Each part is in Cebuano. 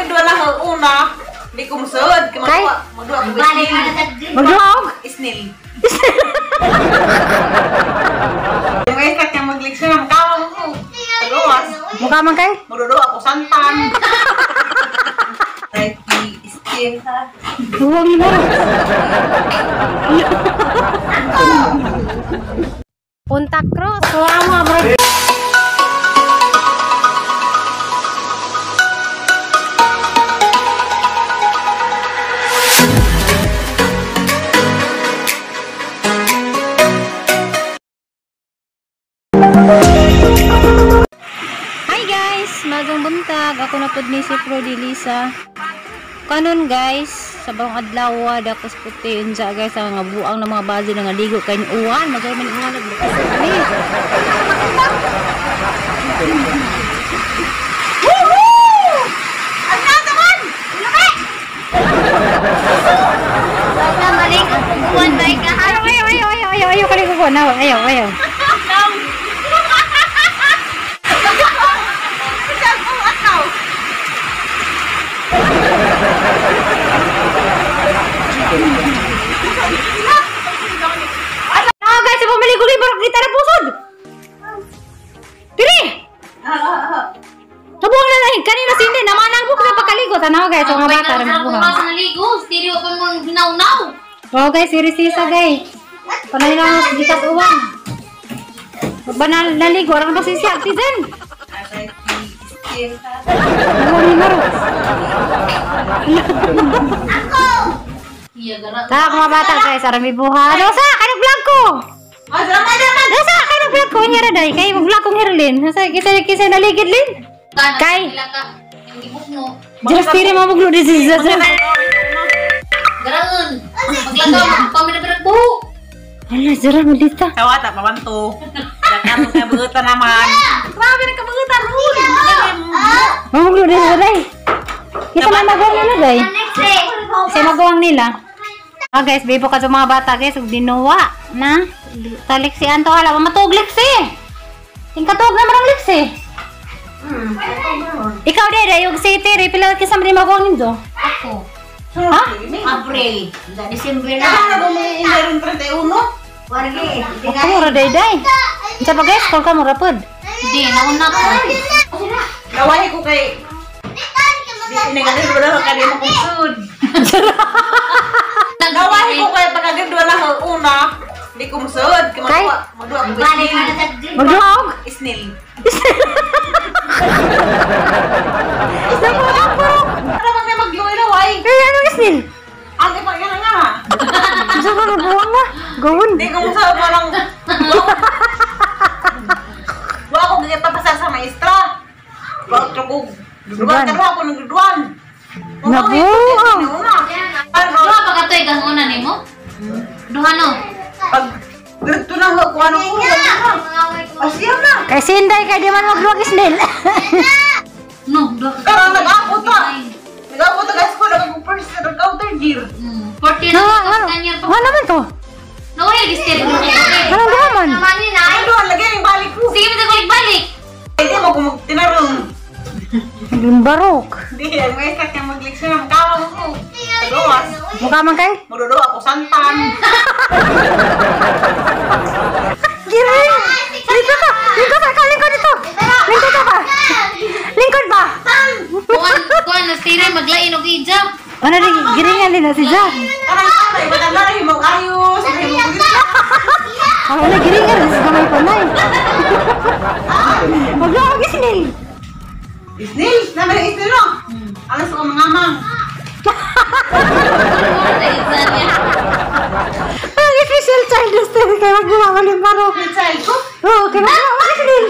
Pagka na una, hindi ko musod. Kay? Magduwa ko isnil. Magduwa og? Isnil. Yung ikat niya magleksyon, mukha mo. Tagawas. Mukha man kay? Magduwa ko santan. Isnil. Huwag ni Maro. Punta Cruz. Suwa mo, bro. Hi guys! Magang buntag. Ako na pod ni si Prody Lisa. Kanon guys, sa bagong adlaw dakos puti unsa guys ang mga buang ng mga bazi nga ligo kay uwan, magay man uwan nagbukas kami. Woohoo! Ang nataman! Laki! Wala maling ang uwan ba ka? Ayaw, ayaw, ayaw, ayaw, ayaw, ayaw, kali ko na, ayaw, ayaw. Ah guys, pumaligo-ligo barok kita na pusod. Diri. Nabuang na lang kanina sindi namanang buk na pagkaligo tanaw guys, mga bata ra magbuhang. Ang naligo, stereo pa mong hinawnaw. Oh guys, siri sisa guys. Panay lang gikas uwan. Banal naligo ra ba siya season. Nabuang ni Maro. Ako. Ta mga bata guys, arami buha. Dosa, kay vlog ko. Ah, drama drama. Dosa, kay vlog ko nya ra day. Kay vlog kong Herlin. Sa kisa kisa naligid lin. Kay. Just tiri mo maglo di si Zaza. Garaon. Maglagaw pamina buhok. Ala, jara malita. Tawata pamanto. Dakan kabutan naman. Grabe na kabutan. Uy. Mamuglo di sa day. Kisa man magawang nila day. Kisa magawang nila. Ah guys, bibo ka sa mga bata guys, ug dinuwa na. Taliksian to hala, matug liksi. Tingkatug na marang liksi. Ikaw day day ug city ri pila kisa man magawang nindo? Ako. Ha? April, December na. Ano mo meron 31? Wargi. Ako mura day day. Unsa pa guys, kung ka mura pod. Hindi, nauna ko. Gawahi ko kay di nagalit wala ka kadi mo kusud. Gawahi ko kay pagkagid wala ka una, di ko musod. Kay? Magduwa ko isnil. Magduwa og? Isnil. Nabuang po. Ano bang na magluoy na way? Eh, anong isnil? Ang ipa yan nga. Unsa ba nabuang na? Gawon. Di ko musod walang. Wa ko gipapasar sa maestra. Wa ko duduan karuha ko ng duduan. Nabuang. Duha pa ka to'y ganguna nimo? Duha no? Pag grade 2 na ko ano ko. Asiyam na. Kay sinday kay di man magduwag isnil. No, duha ka. Karon nag-abot ta. Nag-abot ta guys ko nag first year nag third year. Fourth year na year pa. Wala man to. Nawala gi stereo. Anong duha man? Ano duha lagi yung balik ko. Sige mo balik-balik. Hindi mo ko magtinarong. Limbarok. Di, ang maestra kaya magleksyon, mukha mo ko. Tagawas. Mukha man kay? Magduduwa ko santan. Giring! Lingkod ka! Lingkod ka! Lingkod dito! Lingkod ka ba? Lingkod ba? Kuan na stereo maglain og ijab. Ano rin? Giringan din na si Jack. Parang kamay, matanda rin mong ayos. Ako na giringan rin sa kamay panay. Magduwa og isnil. Isnil! Naman ang isnil no? Alas ko mga mang. Ang special child is still kaya magduwa ko limbarok. May child ko? Oo, kaya magduwa og isnil.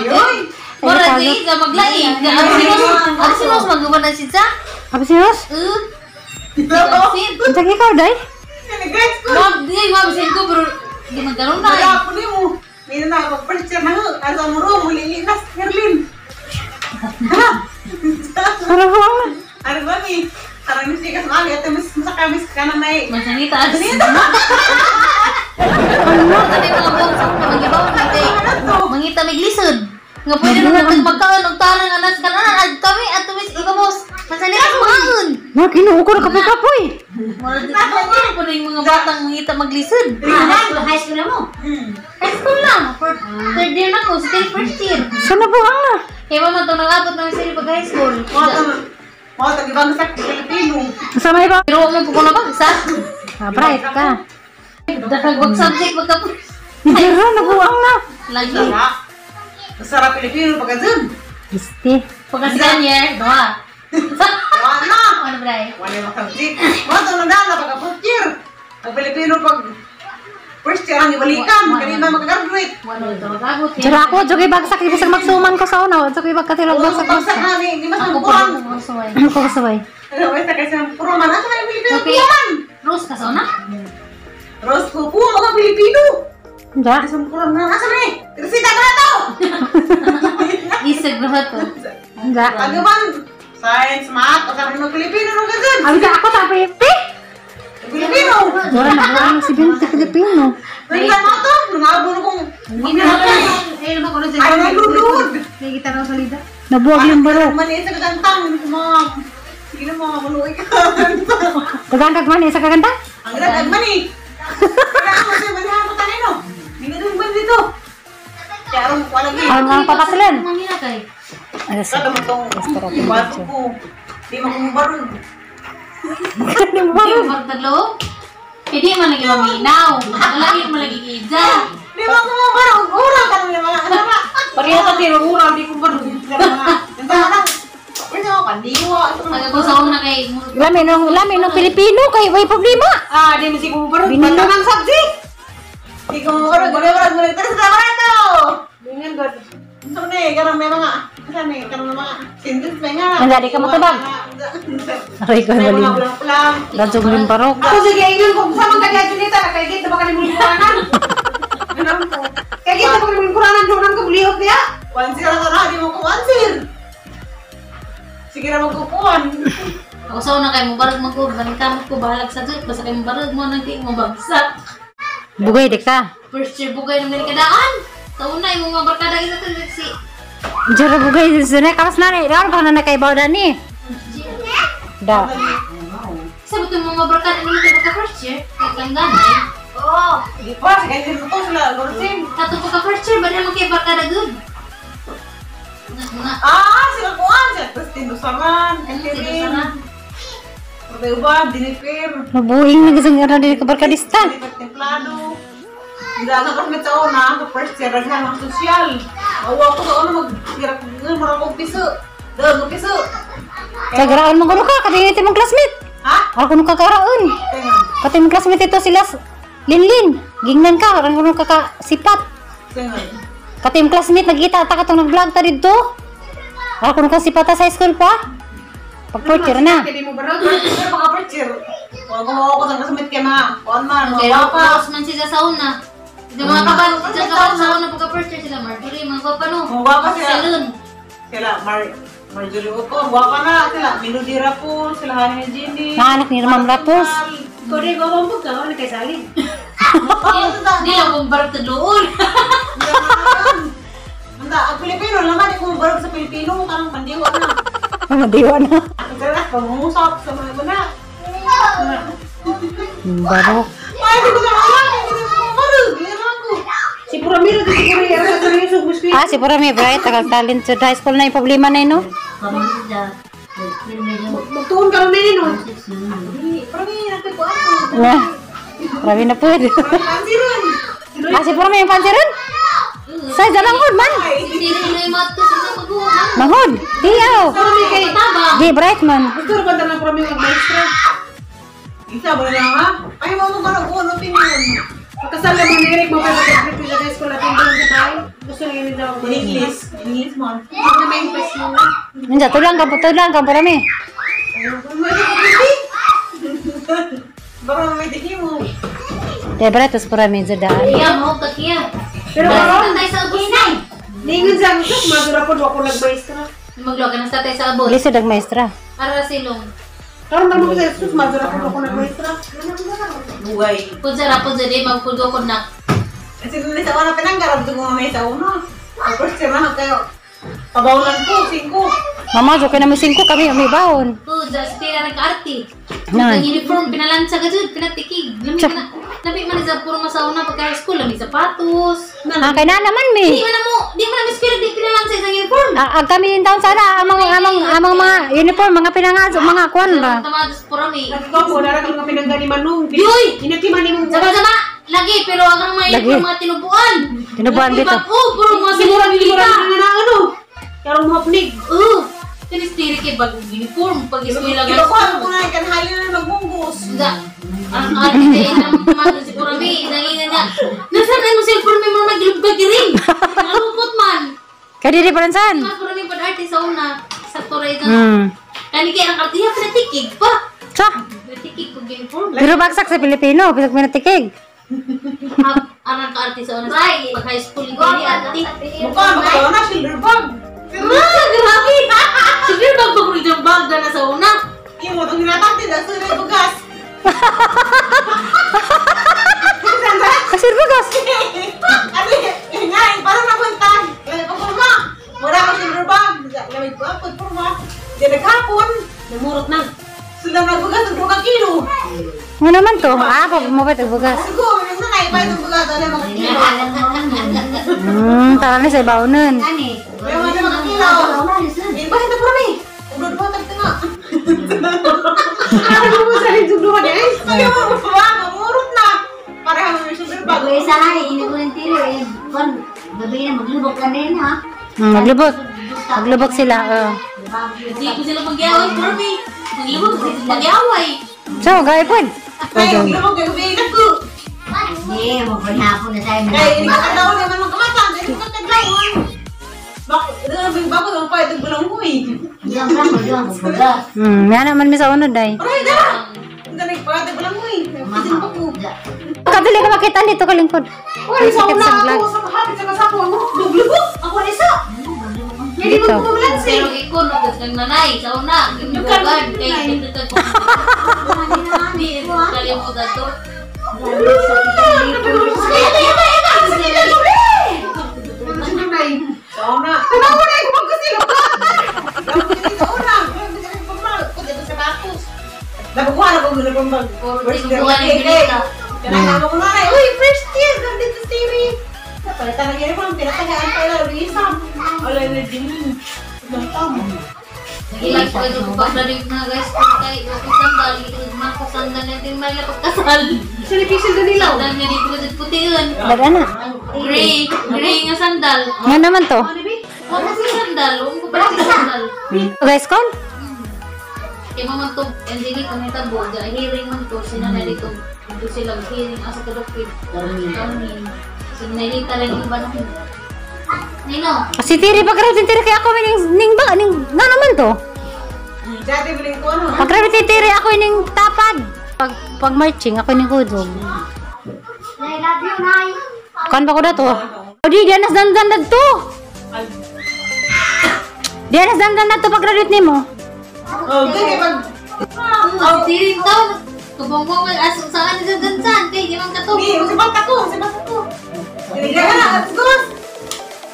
Yoy! Mura si Iza maglain. Ang sinos magduwa na si Iza? Absinos? Absin. Unsa ikaw day? Nag-grade school. Ma'am, di ma'am sin ko pero di magkaroon na. Wala ko ni mo. May na mag first year na ho. Asa mo ro muli nas Herlin. Ano ba? Ano ba ni? Karang mis ka sa at mis sa kamis ka na may. Masanita. Ano? Ano yung mga buong sa mga kay mangita mig lisod. Nga pwede na natin magkaon og tanan anas kanan kami at tumis iba Na Ginoo ko nakapoy-kapoy. Mura po na yung mga batang mangita maglisod. High school na mo. High school lang. Third year na ko, still first year. Sa nabuang na. Kaya mama, itong nag-abot namin sila pag high school. Mga tag-ibang sa Pilipino. Sa may ba? Pero mo po ko nabagsak. Ah, bright ka. Dahil subject pagka Jara nabuang na. lagi. Sarap. Sarap Pilipino pagka Zoom. Isti. Pagka second year, doha. Wala na. Ano bray? Wala yung subject. Mga tulong na pagka fourth year. Ang Pilipino pag first year ang ibalikan. Kanina makagraduate. Wala ito mag-abot. Jara ako jogay bagsak ibig magsuman ko sa una. Jogay bagkatilog Bagsak bagsak. bagsak na ni mas Ako ang po kuhan. ako suway. Ano ko kasabay? Ano ba kasi ang puro man asa may Pilipino Okay. puro man. Rose ka sa una? Rose ko po mga Pilipino. Da. Asa puro man asa ni? Resita ka na to. Isag na to. Da. Ano man? Science, math, asa mga Pilipino no ganun. Abi ka ako tapi pi. Pilipino. Jara nabuang si Binti Pilipino. Nang mo to, nangabo na kong ay nalulud. Nabuag yung barok. Mali sa kagantang, ma'am. Sige na mga maluwi ka. Kagantag man isa kaganta? Ang ganda man eh. Kaya ako sa malihan ko tanino. Minadun ba dito? Kaya aron ko lagi. Ang papasilan. Manghina kay. Ay, Kada mo tong wato ko. Di mo kumubarog. Hindi mo magtaglo? Hindi man lagi maminaw. Lagi mo lagi ija. Di mo kumubarog. Ura ka nang mga anak. Pareho ka tiro ura di ko barog. Ang tama Pwede ako kandiwa. Pag ako sa una kay Lami nung Pilipino kay way problema. Ah, di mo si ko barog. Binilo. Bata ng subject. Di ko kumubarog. Wala mo nagtara sa tama to. Ingan god. So ni, karang may mga, ano ni, karang may mga sentence may nga. Ang dali ka matubag. Aray ko May mga mali. pulang-pulang. Radyo ng barok. Ako sige ingon kung sa man kanya Junita kay gid ba kani mong kuranan. Kay gid ba kani mong kuranan doon ko bulihok niya. 1-0 na na, di mo ko 1-0. Sige na magkukuhan. Ako sa una kay mo barog magko balikamot ko bahalag sa dut basta kay mo barog mo nang di mo bagsak. Bugay di ka. First year bugay naman ni kadaan. Sa una imong mga barkada isa to si Jara bugay sunay kamas na ni. Daon ka na nakaibaw dani. Da. Sa buto mga barkada nimo kay pagka first year kay kangganay. Oo. Di pa, sige din ko sila, Lorsin. Kato pagka first year ba naman kay barkada good. Mga Ah, sila kuhan. Sila Christine Lusaran, Catherine. Catherine. Pagbayuban, Diniper. Mabuing na gising ara dili ka barkadista. Diniper Templado. Hindi ako kami sa una, sa first year, naghan ang sosyal. Mawa ko sa una, mag-hirap, murang kong piso. Doon, kong piso. Kagaraon mo kuno ka kadinit imong classmate. Ha? Ako kuno ka karaon. Tingnan. Kati imong classmate ito sila Linlin. Gingnan ka aron kuno ka ka sipat. Tingnan. Kati imong classmate nagita ta katong nag-vlog ta didto. Ako kuno ka sipata sa high school pa. Pag fourth year na. Kay di mo barog. Pero baka first year, kung gumawa ko sa classmate kay mga, kuhan man, mga Pero gwapa. close man sila sa una. Yung mga kaban, sila kaban sa una pagka first year sila Marjorie, mga gwapa no. Mga gwapa sila. Salon. Sila, Marjorie Oco, gwapa na sila. Melody Rapol, sila Hannah Jenny. Mga anak ni Ma'am Rapos. Ko di ko mo ka wala kay sali. Hindi lang kung barag doon. Anda, ang Pilipino naman, ikaw barog sa Pilipino, karang pandiwa na. Mga diwa na. Tara, pangungusap sa mga guna. Barok. Ay, hindi ko na alam, hindi ko barog, hindi ko. Si Puramiro di si Puramiro sa seryoso gusto. Ah, si Purami, bright. Tagal talent sa high school na yung problema na yun, no? Magtuon ka ron no. Parang nagpikuan ko. Na. Purami na pwede. Pansiron. Ah, si Purami yung pansiron? Sa jalanghod man. Sino na yung mga sa magulang? Manghod. Diyaw. Purami kay Taba. Di, bright man. gusto ra ba na Purami mag maestra? Isa ba na ha? Ay, mo mo barog ko, ano opinion? Pagkasal mo ni Eric mo pa mag-trip sa high school natin doon sa bahay. Gusto na yun daw. In English. In English mo. Hindi na ma-impress mo na. Nandiyan, tulang ka, Purami. Baka may tiki mo. Di, bright, tapos Purami, zadaan. Iya, mo kakiya. Pero karon Tatay sa ubos na. ningon sa gusto madura po wa ko nagmaestra. Magloka na sa tatay sa abot. Lisod ang maestra. Para silong. Karon man mo sa Jesus madura po wa ko nagmaestra. Bugay. Kung sa rapod sa di, magpugo ko na. Kasi nung sa una pinanggarap, ito may sa una. Tapos siya na kayo. Pabawlan ko, 5. Mama, joke na may 5 kami, may baon. Oh, just tira nag-arte. Nan. Ang uniform, pinalansa ka dyan, pinatikig. Lami man na, lami man na sa puro masauna pagka high school, lami sapatos. Ah, kay na naman mi. Di man na mo, di man na mi eskwela, di pinalansa isang uniform. Ah, kami in town sana amang mga uniform, mga pinangaso, mga kuan ba. Tamados puro mi. Nagkaw mo, wala ka mga pinangga ni Manong. Yoy! Inatiman ni mong Sama-sama, lagi, pero ang mga uniform, mga tinubuan. Tinubuan dito. Oh, puro mga Siguro siguro siguro ka. na ano. Karong hapnig. Oh, kinistiri kay bagong uniform pag eskwela Iba ko, ano ko na, kanhali na magmunggos. Nga, ang arte na ang tamados si puro mi, nangina na. Nasaan ay mo cellphone mi mga nagilubga giring. Nalupot man. Kay dili pa lansan. Mas puro mi pad-arte sa una. Sakto ra ito. Kani kay ang arte niya pinatikig pa. Sa, Pinatikig kog uniform. pero bagsak sa Pilipino, bisag pinatikig. Ang kaarte sa una pag high school hindi arte. Mukha, magkaroon na, shoulder bag. Ah, grabe. Sige bag bag rin bag na sa una. Yung mo, itong hinatang, tinda, sa rin bugas. Kasi bugas. Ano, yun nga, parang napuntan. Lamig ko purma. Mura ko shoulder bag. Lamig ko ako, purma. Di naghapon. Namurot na. Sila nagbugas, ang 2 kilo. Ano naman to? Ah, pag mo ba bugas? Siguro, yung nanay, pa itong bugas, ano, mga kilo. Tara na sa ibaonan. May mga kilo. Yung ba, ito purmi. Ang duha, tagtanga. Ano mo sa rin duha niya eh? Sabi mo, ba, mamurot na. Pareha mo yung shoulder bag. Maglubog. Maglubog sila. Oh. Hindi ko sila magyaway for me. Maglubog sila magyaway. So, gaya po. Ay, maglubog, gagawin ako. Kaya, ini kakadlaw naman ng kamatan. Ini kakadlaw. Bakit, bago naman pa itong gulong ko eh. Yan naman mi sa unod ay. Aray, dara! Ang galing pa, itong gulong ko eh. Pisin pa ko. Kadali ka makita dito ka lingkod. Wala sa Sakit una sa ako vlog. sa hapit sa kasako ang luglubog. Ako na isa. Hindi mo Dito. bumulan si. Pero ikaw no kang nanay sa una. Ginugan kay dito ko. Hindi kalimutan to. Sa una. Tanawa na ako magkusilo. Sa una. Nabukuha na ko gulong bag. First year. Kailangan ako nanay. Uy, first year! Nandito si Siri. Palitan ng uniform. Tinatagaan pa na. Isa. Wala na din. Ilang ko ito pag-graduate na guys kay ako sandal ito man ko sandal natin may pagkasal. Sa pisil na nila. Sandal niya dito sa putian. Baga na. Gray, gray nga sandal. Nga naman to. Wala si sandal, wala ko pa si sandal. Guys, call? Kaya man to, hindi ko nitabo, hearing man to, sila na dito. Dito sila hearing asa kadupit. Karmin. So nalita lang yung banong. Nino, Si Tiri, pag grabe Tiri kay ako ning ning ba ning nga naman to. Dati biling ko ano. Pag grabe Tiri ako ning tapad. Pag marching ako ning kudog. I love you, Nay. Kan pa ko dato. O di dianas dandan dagto. Dianas dandan dagto pag graduate nimo. Oh, di kay pag oh, si Tiri to. Kabongbong aso saan sa dansan kay di man kato. Di, si bata ko. Hindi ka na, let's go.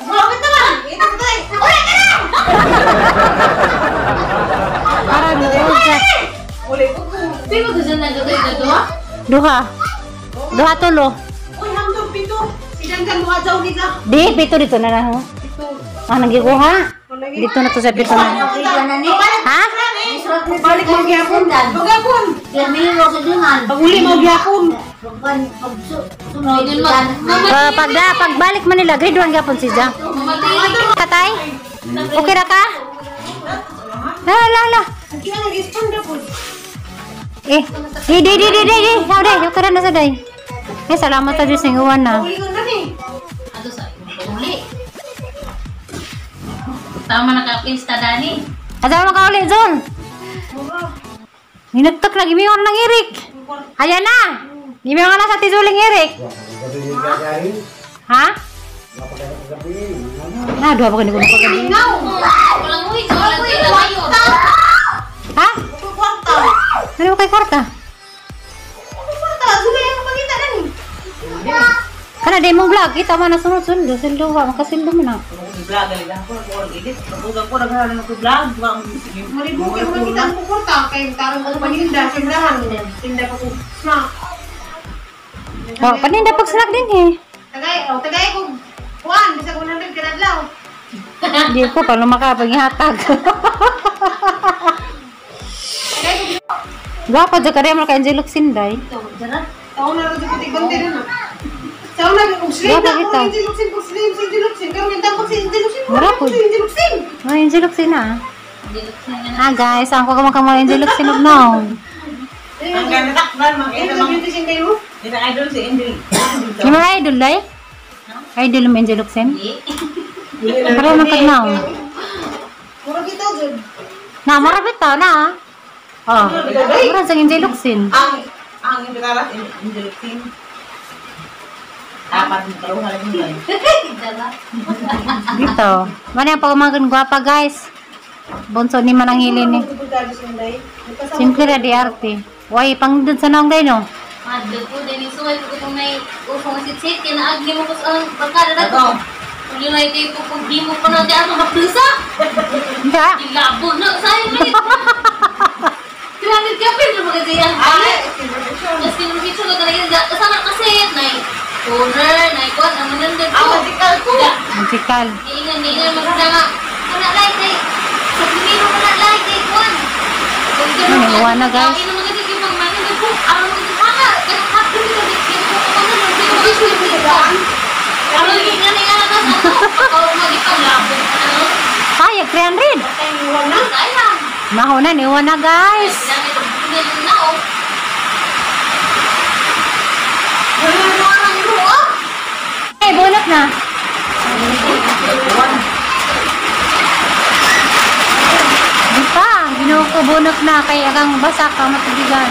Bakit naman? Ito tayo. Uli ka na! Para duha. Uli ko ko. Di ba gusto na gagawin na duha? Duha. Duha tulo. Uy, hanggang 7. Si Dandan mo adyaw nila. Di pito dito na lang. Ah, nagikuha. Dito na to sa pito na. Ha? Balik mo gyapon. Magyapon. Pag uli mo gyapon. Ganyan man. Pag pagbalik man nila, grade 1 gyapon si Ja. Mamatay. Katay? Okay ra ka? La la la. Hindi na nag-respond na po. Eh, di di di di di di. Sao day, okay ra na sa day. Eh, salamat sa Diyos ning uwan na. Uli ko na ni. Ato sa uli. Tama na ka pista dani. Asa mo ka uli, Zol? Ninagtak na, gimiwan ng Eric. Ayan na. Gimiwan na sa tizuling Eric. Ha? Na, duha pa kini ko pagabi. Walang uwi, walang kailangan. Ha? Kwarta. Ano mo kay kwarta? Kwarta, sumaya ang pangita na ni. Kana na di mong vlog, kita man na sunod sundo, sundo wa makasildo mo na. Vlog gali lang ko, ko edit. Kabugan ko nagharan ko vlog, wa ang Malibog kay man kita ang kukurta kay tarong ko paninda tindahan. Tinda ko snack. Oh, paninda pag snack din eh. Tagay, oh, tagay ko kuan bisag 100 kada adlaw. Di ko pa lumakapag-ihatag. Gwapa dyan ka rin mo kay Angel Sinday. Taon na rin ko tigbante na. Sa una og slim Gwapa na kita. ako Angel Locsin ko slim si Angel Locsin karon yung tambak si Angel Locsin. Mura po. Si Angel Locsin. Ay, Angel Locsin na. Ah guys, ang ko kamang kamo Angel Locsin og naon. Ang ganatakban mga Angel ina mga Beauty Sinday mo. Dina idol si Angel. Yung mga idol day? Idol mo Angel Locsin? Pareho man kag naon. Mura kita jud. Na, marapit ta na. Oh, mura sa Angel Locsin. Ang imbitaras Angel team. Dapat mo karuha lang yun. Dito. Mano ang pagumangkon gwapa guys. Bunso ni manang hilin eh. Simple ra di arte. Why pang dun sa naong day no? Madlo po, dahil suway ko itong may usong sit-sit, kinaag mo ko sa ang barkada na to. Ako. Kung yun ay kayo kung di mo pa na di ako maplusa. Hindi. Ilabo na, sayang na ito. 300 ka, pero mga siya. Ay, Tapos kinurmitso ko talaga. Kasama kasi, nay, toner, nay, kwan, ang manandag ko. Ang magical ko. Musical. Niingan, niingan, maganda nga. Kana like, ay, sa primero ka na like, ay, kwan. Kung Ano, iwan na, guys. Ang mga sige, pag manandag ko, ang mga hanga, kanang happy ko, di ko ko manandag, di ko ko Ang mga nga nga nga sa ako, ako magipanglabo. Ano? Kaya, 300. Sayang. Mahunan, iwan na guys. Dami ko na, oh. Ay, bunot na. Di pa, ginoo ko bunot na kay agang basa ka matubigan.